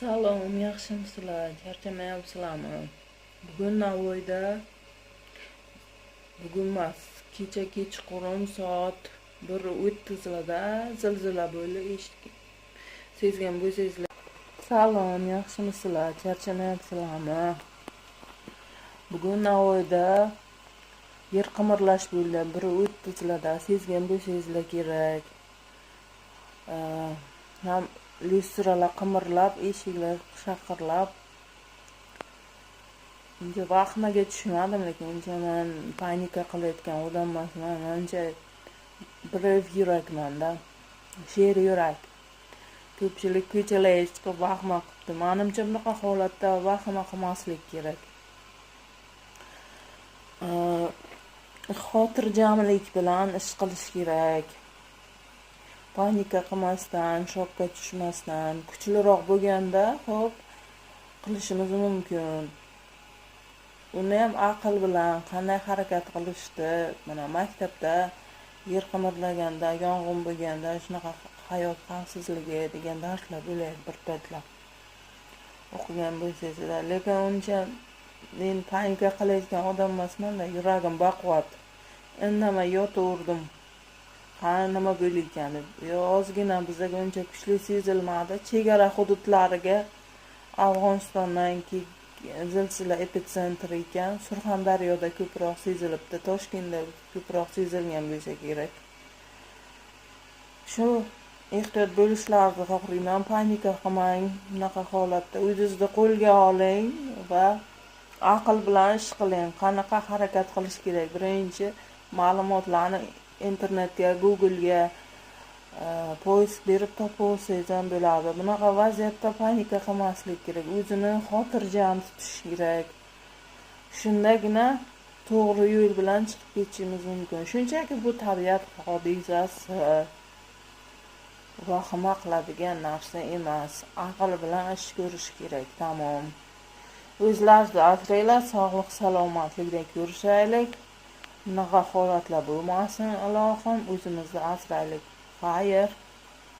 Salom, yaxshimisizlar? Charchamayapsizlarmi? Bugun Navoiyda, bugun emas, kecha kechqurun soat 1:30larda zilzila bo'ldi, eshitgan. Sezgan bo'lsangizlar. Salom, yaxshimisizlar? Charchamayapsizlarmi? Bugun Navoiyda yer qimirlash bo'ldi, 1:30larda sezgan bo'lsangizlar kerak. Ham lyustralar qimirlab, eshiklar shaqirlab. Uncha vahimaga tushmadim, lekin uncha man panika qilayotgan odam emasman. Uncha brave yurakmanda, sher yurak. Ko'pchilik ko'chalarga chiqib vahima qilibdi. Manimcha, bunaqa holatda vahima qilmaslik kerak. Xotirjamlik bilan ish qilish kerak. Panika qilmasdan, shokka tushmasdan, kuchliroq bo'lganda, xo'p, qilishimiz mumkin. Uni ham aql bilan qanday harakat qilishni, mana maktabda yer qimirlaganda, yong'in bo'lganda shunaqa hayot xavfsizligi degan darslar bo'ladi bir paytlar. O'qigan bo'lsangizlar, lekin uncha men panika qilayotgan odam emasman-da, yuragim baquvvat. Indamay yotaverdim. Qani, nima bo'ldi ekan deb. Yo, ozgina bizaga uncha kuchli sezilmadi. Chegara hududlariga Afg'onistondan zilzila epitsentri ekan. Surxondaryoda ko'proq sezilibdi, Toshkentda ko'proq sezilgan bo'lsa kerak. Shu ehtiyot bo'lishlarini xohlayman. Panika qilmang bunaqa holatda. O'zingizni qo'lga oling va aql bilan ish qiling. Qanaqa harakat qilish kerak? Birinchi ma'lumotlarni internetga, Google'ga поиск berib topib olsangiz ham bo'ladi. Bunaqa vaziyatda panika qilmaslik kerak, o'zini xotirjam tutish kerak. Shundagina to'g'ri yo'l bilan chiqib ketishimiz mumkin. Shunchaki bu tabiat hodisasi, vahima qiladigan narsa emas. Aql bilan ish ko'rish kerak, tamom. O'zlaringizni asranglar, sog'lik salomatlikda ko'rishaylik. Bunaqa holatlar bo'lmasin, ilohim, o'zimizni asraylik. Xayr.